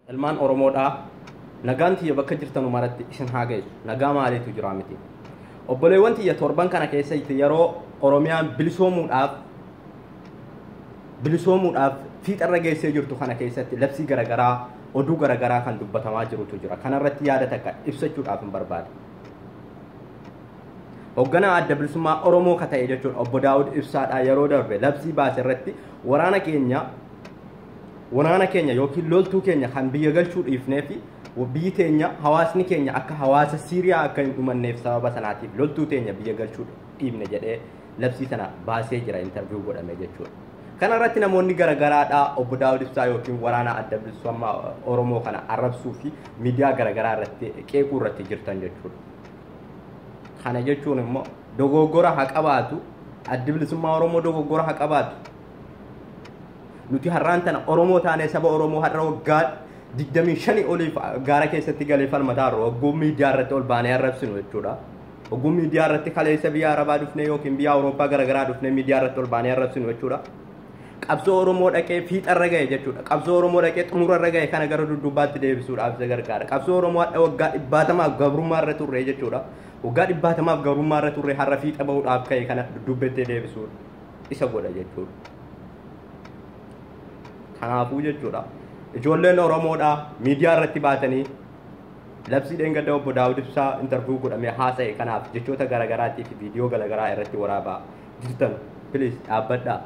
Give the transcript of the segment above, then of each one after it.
Ilmaan Oromoodhaa, nagaan tiyya bakka jirtanu maratti isin haa geessu. Nagaa maaliitu jira miti? Obboleewwan tiyya, torban kana keessatti yeroo Oromiyaan bilisoomuudhaaf fiixarra geessee jirtu kana keessatti labsii garaagaraa, oduu garaagaraa kan dubbatamaa jirutu jira. Kanarratti yaada takka ibsachuudhaaf hin barbaade. Hoogganaa Adda Bilisummaa Oromoo ka ta'e jechuudha, obbo Daawud Ibsaadhaa, yeroo darbe labsii baase irratti waraana keenya yookiin loltuu keenya kan biyya galchuu dhiifnee fi biyyi teenya, hawaasni keenya akka hawaasa Siiriyaa akka hin dhumanneef sababa sanaatiif loltuu teenya biyya galchuu dhiifne jedhee labsii sana baasee jira, interview godhame jechuudha. Kana irratti namoonni garagaraadhaa obbo Daawud Ibsaa yookiin waraana Adda Bilisummaa Oromoo kana arrabsuu fi miidiyaa garagaraa irratti qeequu irratti jirtan jechuudha. Kana jechuun immoo dogoggora haa qabaatu, Addi Bilisummaa Oromoo dogoggora haa qabaatu. Nuti har'aan tana Oromoo taanee saba Oromoo har'a waggaa 25 oliif gaara keessatti galee falmataa jirru wagguu miidiyaa irratti ol baanee arrabsinu jechuudha. Wagguu miidiyaa irratti kaleessa biyya Arabaa dhufnee yookiin biyya Awurooppaa garaagaraa dhufnee miidiyaa irratti ol baanee arrabsinu jechuudha. Qabsoo Oromoo dhaqee fiixarra gahe jechuudha. Qabsoo Oromoo dhaqee xumurarra gahe kana gara dudduubaatti deebisuudhaaf isa gargaara. Qabsoo Oromoo har'a waggaa dhibbaatamaaf gabrummaa irra turre jechuudha. Waggaa dhibbaatamaaf gabrummaa irra turre har'a fiixa bahuudhaaf ka'e kana dudduubbatti deebisuudha isa godha jechuudha. Kanaafuu jechuudha, ijoolleen Oromoodhaa miidiyaa irratti baatanii labsii dheengadda obbo Daawud Ibsaa interview godhamee haasa'e kanaaf jechoota garaagaraatii fi viidiyoo garaagaraa irratti waraabaa jirtan, please dhaabbadhaa.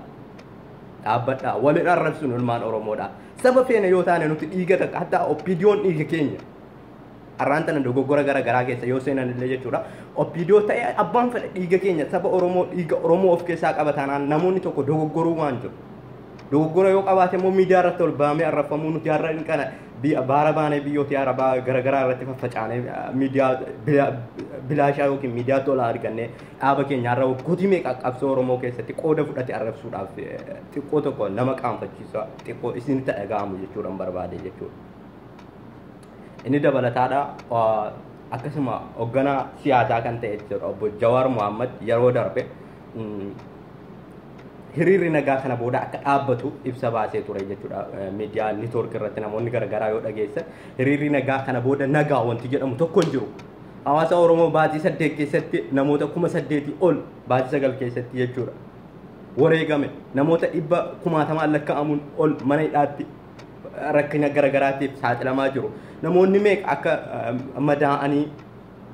Dhaabbadhaa, waliin arrabsuun ilmaan Oromoodhaa. Saba feene yoo taane nuti dhiiga takka, hatta OPDOn dhiiga keenya. Har'aan tana dogoggora garaagaraa keessa yoo seenan illee jechuudha. OPDO ta'e abbaan fedhe dhiiga keenya, saba Oromoo, dhiiga Oromoo of keessaa qaba taanaan namoonni tokko dogoggoruu waan jiru. Dogoggora yoo qabaate immoo miidiyaa irratti ol baamee arrabfamuu, nuti har'a hin kana biyya baara baanee biyyoota arabaa garaagaraa irratti faffacaanee miidiyaa bilaashaa yookiin miidiyaa tolaa argannee dhaaba keenya har'a waggootii meeqa qabsoo Oromoo keessatti qooda fudhate arrabsuudhaaf xiqqoo tokko nama qaanfachiisa, xiqqoo isinitti dhaga'amu jechuudha barbaade jechuudha. Inni dabalataadha, akkasuma hoogganaa siyaasaa kan ta'e jechuudha, obbo Jawaar Mohammad, yeroo darbe hiriirri nagaa kana booda akka dhaabbatu ibsa baasee ture jechuudha. Miidiyaa network irratti namoonni garaagaraa yoo dhageessan, hiriirri nagaa kana booda nagaa wanti jedhamu tokko hin jiru. Hawaasa Oromoo baatii 8 keessatti namoota 8,000 ol, baatii 9 keessatti jechuudha, wareegame, namoota dhibba kumaatamaan lakkaa'amuun ol mana hidhaatti rakkina garaagaraatiif saaxilamaa jiru. Namoonni meeqa akka madaa'anii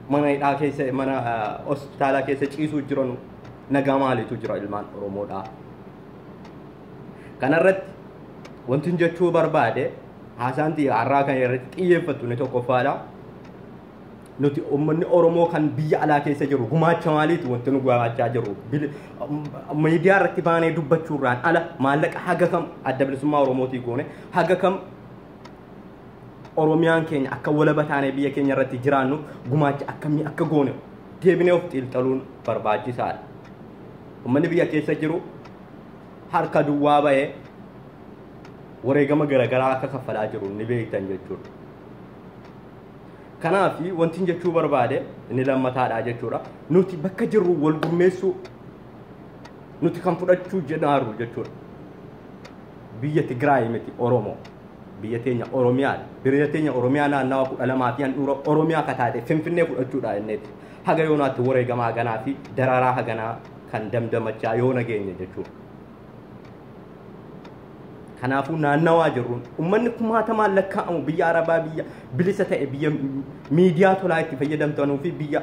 mana hidhaa keessa, mana hospitaalaa keessa ciisuu jiran, nagaa maaliitu jira ilmaan Oromoodhaa? Kanarratti wanti jechuu barbaade, haasaan har'aa kan irratti xiyyeeffattu inni tokkoffaadha. Nuti uummanni Oromoo kan biyya alaa keessa jiru gumaacha maaliitu wanti nu gumaachaa jiru? Miidiyaa irratti baanee dubbachuurraan ala maallaqa haga kam Adda Bilisummaa Oromootii goone, haga kam Oromiyaan keenya akka walaba taanee biyya keenya irratti jiraannu gumaacha akkamii akka goone deebinee of xiinxaluun barbaachisaadha. Uummanni biyya keessa jiru harka duwwaa bahee wareegama garaagaraa akka kaffalaa jiru ni beektan jechuudha. Kanaaf wanti jechuu barbaade inni lammataadha jechuudha. Nuti bakka jirru wal gurmeessuu, nuti kan fudhachuu jedhaaru jechuudha. Biyya Tigraay miti Oromoo. Biyya teenya Oromiyaadha. Biyya teenya Oromiyaa naannawa 12 fi handhuura Oromiyaa akka taate Finfinnee fudhachuudha inneeti. Haga yoonaatti wareegama haganaa fi dararaa haganaa kan damdamachaa yoo nageenya jechuudha. Kanaafuu naannawaa jirruun uummanni kumaatamaan lakkaa'amu biyya Arabaa, biyya bilisa ta'e, biyya miidiyaa tolaa itti fayyadamtanuu fi biyya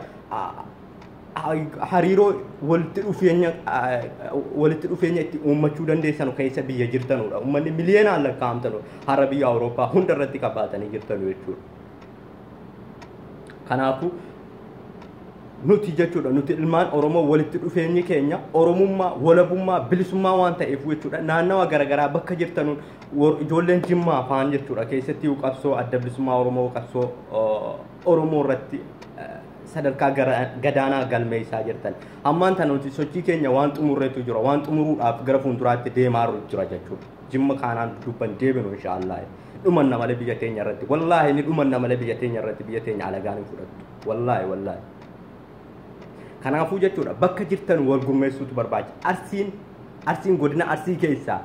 hariiroo walitti dhufeenya itti uummachuu dandeessanu keessa biyya jirtanudha. Uummanni miliyoonaan lakkaa'amtanu har'a biyya Awurooppaa hunda irratti qabaatanii jirtanu jechuudha. Kanaafuu nuti jechuudha, nuti ilmaan Oromoo walitti dhufeenyi keenya Oromummaa, walabummaa, bilisummaa waan ta'eef jechuudha, naannawa garaagaraa bakka jirtanuun ijoolleen Jimmaa afaan jechuudha keessatti qabsoo Adda Bilisummaa Oromoo, qabsoo Oromoo irratti sadarkaa gadaanaa galmeessaa jirtan. Ammaan tana nuti sochii keenya waan xumurreetu jira, waan xumuruudhaaf gara fuulduraatti deemaa jira jechuudha. Jimma kaanaan dubban deebinu inshaallah. Dhumanna malee biyya teenya irratti, wallaahi ni dhumanna malee biyya teenya irratti biyya teenya alagaan hin fudhattu. Wallaahi, wallaahi. Kanaafuu jechuudha, bakka jirtan wal gurmeessuutu barbaachisa. Arsiin godina Arsii keessaa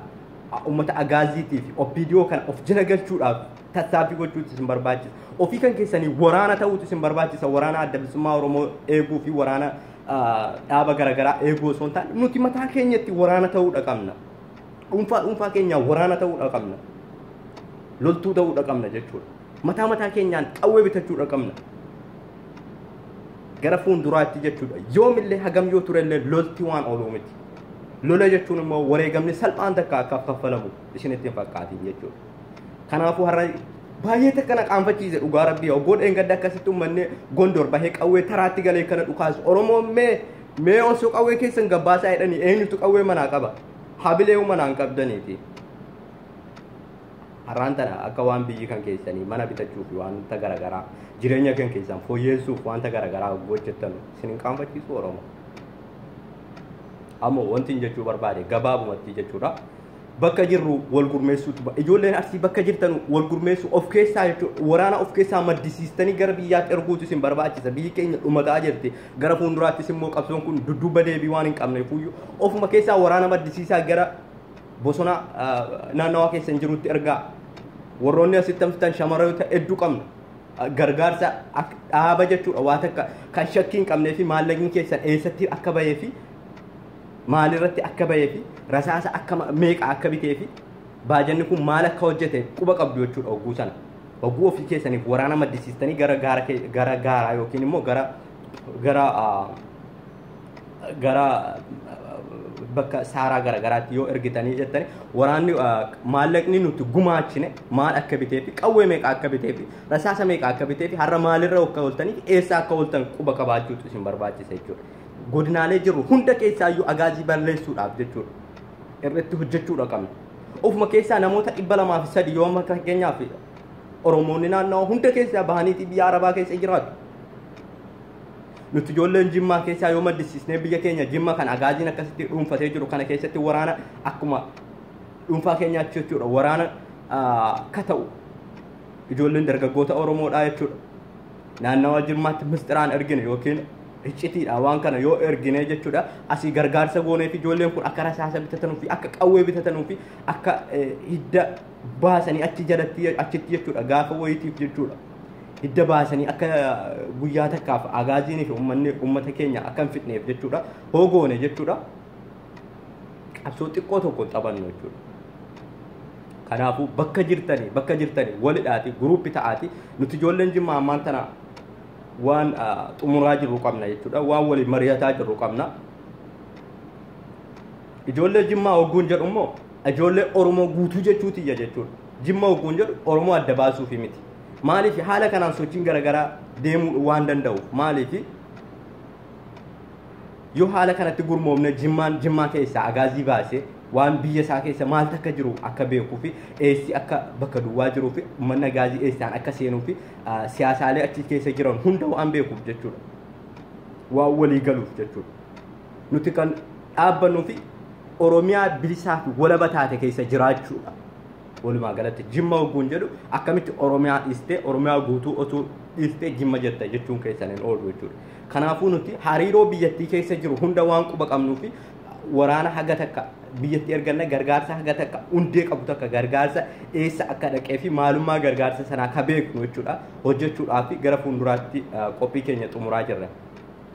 uummata Agaaziitii fi OPDO kana of jala galchuudhaaf Tattaaffii gochuutu isin barbaachisa. Ofii kan keessanii waraana ta'uutu isin barbaachisa. Waraana Adda Bilisummaa Oromoo eeguu fi waraana dhaaba garaagaraa eeguu osoo hin taane nuti mataa keenyatti waraana ta'uudha qabna. Dhuunfaa dhuunfaa keenyaan waraana ta'uudha qabna. Loltuu ta'uudha qabna jechuudha. Mataa mataa keenyaan qawwee bitachuudha qabna. Gara fuulduraatti jechuudha. Yoomillee hagam yoo turellee lolti waan ooluu miti. Lola jechuun immoo wareegamni salphaan takka akka kaffalamu isinitti hin fakkaatin jechuudha. Kanaafuu har'a baay'ee takka na qaanfachiise dhugaa rabbii oggoo dheengadda akkasitti uummanni Gondor bahee qawwee taraatti galee kana dhukaasu. Oromoon mee osoo qawwee keessan gabbaasaa jedhanii eenyutu qawwee manaa qaba? Habilee manaa hin qabdaniiti. Har'aan tana akka waan biyyi kan keessanii mana bitachuu fi wanta garaagaraa jireenya kan keessan fooyyessuuf wanta garaagaraa hojjettan isin hin qaanfachiisu Oromoo. Ammoo wanti hin jechuu barbaade gabaabumatti jechuudha. Bakka jirru wal gurmeessuutu ijoolleen Arsii bakka jirtan wal gurmeessuu of keessaa jechuudha. Waraana of keessaa maddisiistanii gara biyyaatti erguutu isin barbaachisa. Biyyi keenya dhumataa jirti. Gara fuulduraattis immoo qabsoon kun dudduuba deebii waan hin qabneef ofuma keessaa waraana maddisiisaa gara bosona naannawaa keessan jirutti ergaa. Warroonni asitti haftan shamarroota hedduu qabna. Gargaarsa dhaaba jechuudha waa takka kan shakkii hin qabnee fi maallaqni keessan eessatti akka bahee fi maalirratti akka bahee fi rasaasa akka meeqa akka bitee fi baajanni kun maal akka hojjete quba qabdu jechuudha hogguu sana. Hogguu ofii keessaniif waraana maddisiistanii gara gara gaaraa yookiin immoo gara gara gara bakka saaraa garagaraatti yoo ergitanii jettanii waraanni maallaqni nuti gumaachine maal akka bitee fi qawwee meeqa akka bitee fi rasaasa meeqa akka bitee fi har'a maalirra akka ooltanii fi eessa akka ooltan quba qabaachuutu isin barbaachisa jechuudha. Godinaalee jirru hunda keessaayyuu agaazii balleessuudhaaf jechuudha. Irratti hojjechuudha qabna. Ofuma keessaa namoota 203 yoo amma fakkeenyaaf Oromoonni naannawaa hunda keessaa bahaniiti biyya Arabaa keessa jiraatu. Nuti ijoolleen Jimmaa keessaa yoo maddisiisnee biyya keenya Jimma kan agaaziin akkasitti dhuunfatee jiru kana keessatti waraana akkuma dhuunfaa keenyaatti jechuudha. Waraana akka ta'u ijoolleen dargaggoota Oromoodhaa jechuudha. Naannawaa Jimmaatti misxiraan ergine yookiin iccitiidha waan kana yoo ergine jechuudha. Asii gargaarsa goonee fi ijoolleen kun akka rasaasa bitatanuu fi akka qawwee bitatanuu fi akka hidda baasanii achi jalatti achitti jechuudha gaafa wayitiif jechuudha. Hidda baasanii akka guyyaa takkaaf agaaziinii fi uummanni uummata keenya akka hin fitneef jechuudha. Hoogoone jechuudha. Qabsoo xiqqoo tokko taphannu jechuudha. Kanaafuu bakka jirtanii walidhaati guruuppi ta'aati nuti ijoolleen Jimmaa ammaan tana waan xumuraa jirru qabna jechuudha. Waan waliin mari'ataa jirru qabna. Ijoollee Jimmaa hogguun jedhu immoo ijoollee Oromoo guutuu jechuutiyya jechuudha. Jimma hogguun jedhu Oromoo adda baasuufi miti. Maaliif haala kanaan sochiin garaagaraa deemuu waan danda'uuf maaliif yoo haala kanatti gurmoomne Jimmaan Jimmaa keessaa agaazii baasee waan biyya isaa keessa maaltu akka jiru akka beekuu fi eessi akka bakka duwwaa jiruu fi uummanni agaazii eessaan akka seenuu fi siyaasaalee achi keessa jiran hunda waan beekuuf jechuudha. Waan walii galuuf jechuudha. Nuti kan dhaabbannuu fi Oromiyaa bilisaa fi walaba taate keessa jiraachuudha. Walumaa galatti Jimma hogguun jedhu akkamitti Oromiyaa dhiistee Oromiyaa guutuu otuu dhiistee Jimma jetta jechuun keessan hin oolu jechuudha. Kanaafuu nuti hariiroo biyyattii keessa jiru hunda waan quba qabnuu fi waraana haga takka biyyatti erganna gargaarsa haga takka hundee qabu takka gargaarsa eessa akka dhaqee fi maalummaa gargaarsa sanaa akka beeknu jechuudha. Hojjechuudhaaf gara fuulduraatti qophii keenya xumuraa jirra.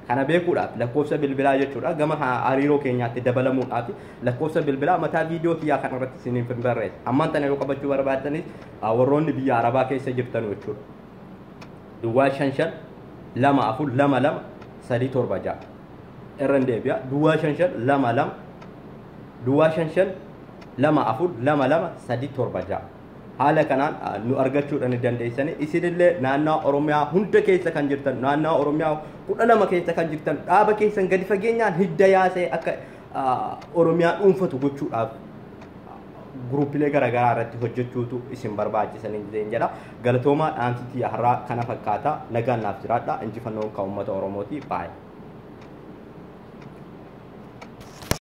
Kana beekuudhaaf lakkoofsa bilbilaa jechuudha gama hariiroo keenyaatti dabalamuudhaaf lakkoofsa bilbilaa mataa viidiyoo kiyyaa kan irratti isiniif hin barreesse. Ammaan tana yoo qabachuu barbaaddanis warroonni biyya Arabaa keessa jirtan jechuudha. Duwwaa 55 24 22 376 irra hin deebi'a. Duwwaa 55 22 Duwwaa 55 24 22 376 haala kanaan nu argachuudhaan ni dandeessanii. Isinillee naannawaa Oromiyaa hunda keessa kan jirtan naannawaa Oromiyaa 12 keessa kan jirtan dhaaba keessan gadi fageenyaan hidda yaasee akka Oromiyaa dhuunfatu gochuudhaaf guruupilee garaagaraa irratti hojjechuutu isin barbaachisanii jedha. Galatoomaa dhaamsitii har'aa kana fakkaata. Nagaan naaf jiraadha. Injifannoon kan uummata Oromooti. Baay'ee.